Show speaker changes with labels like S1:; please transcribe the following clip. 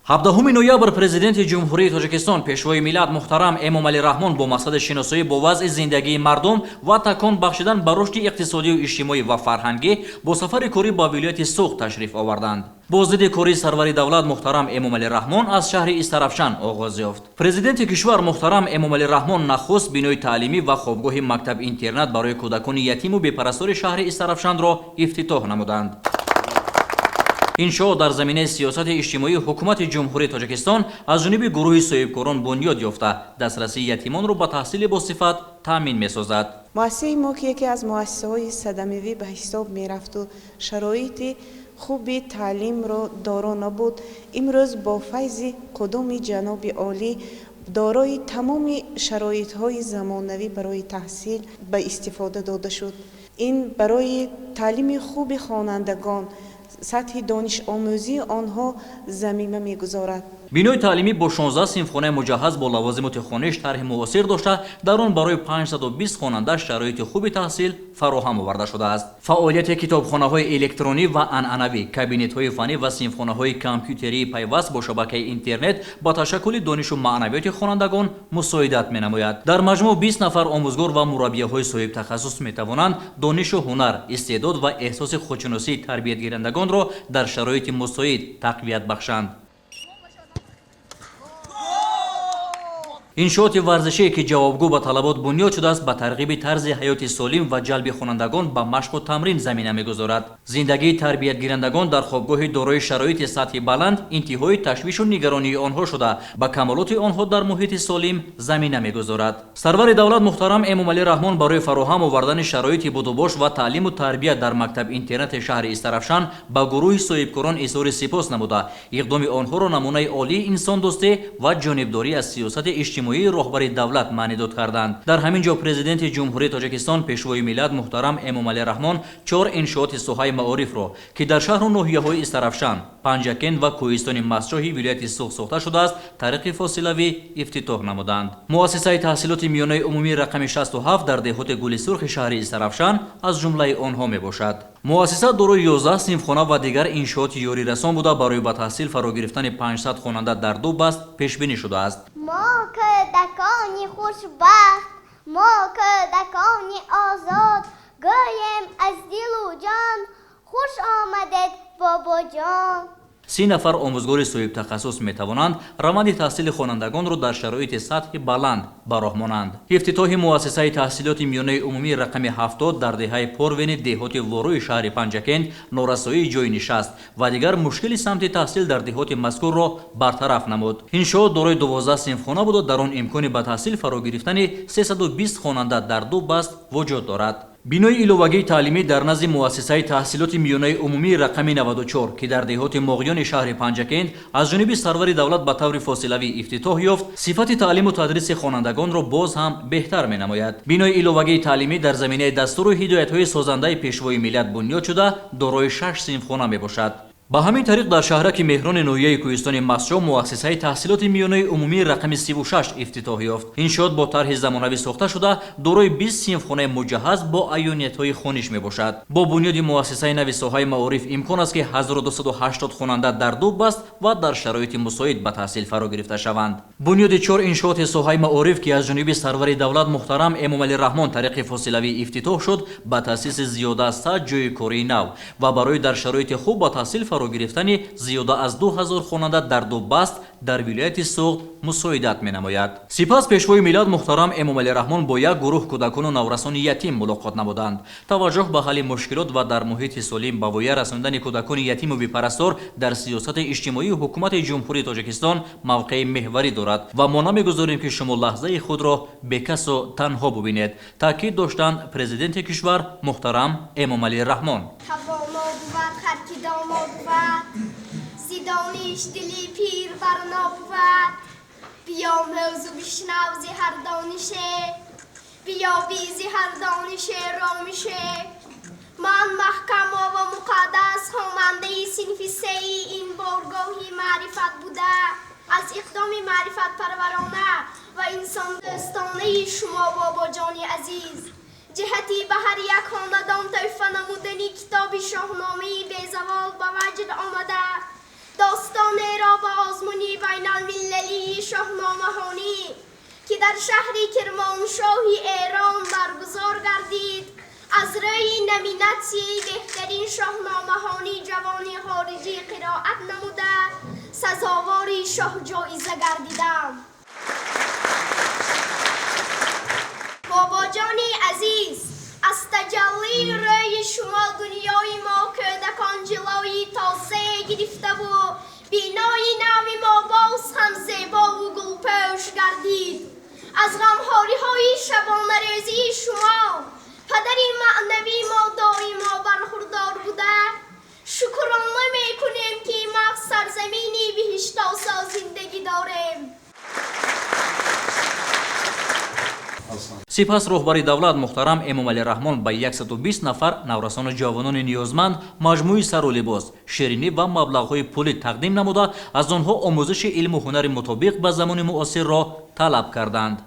S1: 17 ноябр Президенти Ҷумҳурии Тоҷикистон, Пешвои миллат муҳтарам Эмомалӣ Раҳмон бо мақсади шиносоӣ бо вазъи зиндагии мардум ва такон бахшидан ба рушди иқтисодию иҷтимоӣ ва фарҳангӣ бо сафари корӣ ба вилояти Суғд ташриф оварданд. Боздиди кории сарвари давлат муҳтарам Эмомалӣ Раҳмон аз шаҳри Истаравшан оғоз ёфт. Президенти кишвар муҳтарам Эмомалӣ Раҳмон нахуст бинои таълимӣ ва хобгоҳи мактаб-интернат барои кӯдакони ятиму бепарастори шаҳри Истаравшанро ифтитоҳ намуданд. Иншоот дар заминаи сиёсати иҷтимоии Ҳукумати Ҷумҳурии Тоҷикистон аз ҷониби гурӯҳи соҳибкорон бунёд ёфта, дастрасии ятимонро ба таҳсили босифат таъмин месозад.
S2: Муассисаи мо, ки яке аз муассисаҳои садамавӣ ба ҳисоб мерафту шароити хуби таълимро доро набуд, имрӯз бо файзи қудуми ҷаноби олӣ дорои тамоми шароитҳои замонавӣ барои таҳсил ба истифода дода шуд. Ин барои таълими хуби хонандагон, сатҳи донишомӯзии онҳо замима мегузорад.
S1: Бинои таълимӣ бо 16 синфхонаи муҷаҳҳаз бо лавозимоти хониш тарҳи муосир дошта, дар он барои 520 хонанда шароити хуби таҳсил фароҳам оварда шудааст. Фаъолияти китобхонаҳои электронӣ ва анъанавӣ, кабинетҳои фаннӣ ва синфхонаҳои компютерии пайваст бо шабакаи интернет ба ташаккули донишу маънавиёти хонандагон мусоидат менамояд. Дар маҷмӯъ 20 нафар омӯзгор ва мураббияҳои соҳибтахассус метавонанд донишу ҳунар, истеъдод ва эҳсоси худшиносии тарбиятгирандагонро дар шароити мусоид тақвият бахшанд. Иншооти варзишие, ки ҷавобгӯ ба талабот бунёд шудааст, ба тарғиби тарзи ҳаёти солим ва ҷалби хонандагон ба машқу тамрин замина мегузорад. Зиндагии тарбиятгирандагон дар хобгоҳи дорои шароити сатҳи баланд интиҳои ташвишу нигаронии онҳо шуда, ба камолоти онҳо дар муҳити солим замина мегузорад. Сарвари давлат муҳтарам Эмомалӣ Раҳмон барои фароҳам овардани шароити будубош ва таълиму тарбият дар мактаб-интернати шаҳри Истаравшан ба гурӯҳи соҳибкорон изҳори сипос намуда, иқдоми онҳоро намунаи олии инсондӯстӣ ва ҷонибдорӣ аз сиёсати иҷтимоии роҳбари давлат маънидод карданд. Дар ҳамин ҷо Президенти Ҷумҳурии Тоҷикистон, Пешвои миллат муҳтарам Эмомалӣ Раҳмон чор иншооти соҳаи маорифро, ки дар шаҳру ноҳияҳои Истаравшан, Панҷакент ва кӯҳистони Мастчоҳи вилояти Суғд сохта шудааст, тариқи фосилавӣ ифтитоҳ намуданд. Муассисаи таҳсилоти миёнаи умумии рақами 67 дар деҳоти Гулисурхи шаҳри Истаравшан аз ҷумлаи онҳо мебошад. Муассиса дорои 11 синфхона ва дигар иншооти ёрирасон буда, барои ба таҳсил фаро гирифтани 500 хонанда дар ду баст пешбинӣ шудааст.
S3: Мо кӯдакони хушбахт, мо кӯдакони озод, гӯем аз дилу ҷон: хуш омадед, бобоҷон.
S1: 30 нафар омӯзгори соҳибтахассус метавонанд раванди таҳсили хонандагонро дар шароити сатҳи баланд ба роҳ монанд. Ифтитоҳи муассисаи таҳсилоти миёнаи умумии рақами 70 дар деҳаи Порвени деҳоти Ворӯи шаҳри Панҷакент норасоии ҷойи нишаст ва дигар мушкили самти таҳсил дар деҳоти мазкурро бартараф намуд. Иншоот дорои 12 синфхона буда, дар он имкони ба таҳсил фаро гирифтани 320 хонанда дар ду баст вуҷуд дорад. Бинои иловагии таълимӣ дар назди муассисаи таҳсилоти миёнаи умумии рақами 94, ки дар деҳоти Моғиёни шаҳри Панҷакент аз ҷониби сарвари давлат ба таври фосилавӣ ифтитоҳ ёфт, сифати таълиму тадриси хонандагонро боз ҳам беҳтар менамояд. Бинои иловагии таълимӣ дар заминаи дастуру ҳидоятҳои созандаи Пешвои миллат бунёд шуда, дорои шаш синфхона мебошад. Ба ҳамин тариқ дар шаҳраки Меҳрони ноҳияи кӯҳистони Мастчоҳ муассисаи таҳсилоти миёнаи умумии рақами 36 ифтитоҳ ёфт. Иншоот бо тарҳи замонавӣ сохта шуда, дорои 20 синфхонаи муҷаҳҳаз бо аёниятҳои хониш мебошад. Бо бунёди муассисаи нави соҳаи маориф имкон аст, ки 1280 хонанда дар ду баст ва дар шароити мусоид ба таҳсил фаро гирифта шаванд. Бунёди чор иншооти соҳаи маориф, ки аз ҷониби сарвари давлат муҳтарам Эмомалӣ Раҳмон тариқи фосилавӣ ифтитоҳ шуд, ба таъсиси зиёда аз 100 ҷойи кории нав ва барои дар шароити хуб ба таҳсил фаро гирифтани зиёда аз 2000 хонанда дар ду баст дар вилояти Суғд мусоидат менамояд. Сипас Пешвои миллат муҳтарам Эмомалӣ Раҳмон бо як гурӯҳ кӯдакону наврасони ятим мулоқот намуданд. Таваҷҷӯҳ ба ҳалли мушкилот ва дар муҳити солим ба воя расондани кӯдакони ятиму бепарастор дар сиёсати иҷтимоии Ҳукумати Ҷумҳурии Тоҷикистон мавқеи меҳварӣ дорад ва мо намегузорем, ки шумо лаҳзаи худро бекасу танҳо бубинед, таъкид доштанд Президенти кишвар муҳтарам Эмомалӣ Раҳмон.
S4: Тавоно бувад ҳар ки доно бувад, зи дониш дили пир барно бувад. Биёмӯзу бишнав зи ҳар донише, биёбӣ зи ҳар донише ромише. Ман Маҳкамо ва Муқаддас, хонандаи синфи сеи ин боргоҳи маърифат буда, аз иқдоми маърифатпарварона ва инсондӯстонаи шумо, бобоҷони азиз, ҷиҳати ба ҳар як хонадон тӯҳфа намудани китоби Шоҳномаи безавол ба ваҷд омада, достонеро ба озмуни Шаҳри Кирмоншоҳи Эрон баргузор гардид, аз рӯи номинатсияи беҳтарин шоҳномахонии ҷавони хориҷӣ қироат намуда, сазовори шоҳҷоиза гардидам. Бобоҷони азиз, аз таҷаллии рӯи шумо дунёи мо кӯдакон ҷилои тоза гирифтаву бинои нави мо боз ҳам зебову гулпӯш гардид. Аз ғамхориҳои шабонарӯзии шумо падари маънавии мо доимо бархурдор буда, шукрона мекунем, ки мо сарзамини биҳиштосо зиндагӣ дорем.
S1: Сипас роҳбари давлат муҳтарам Эмомалӣ Раҳмон ба 120 нафар наврасону ҷавонони ниёзманд маҷмӯи сару либос, ширинӣ ва маблағҳои пулӣ тақдим намуда, аз онҳо омӯзиши илму ҳунари мутобиқ ба замони муосирро талаб карданд.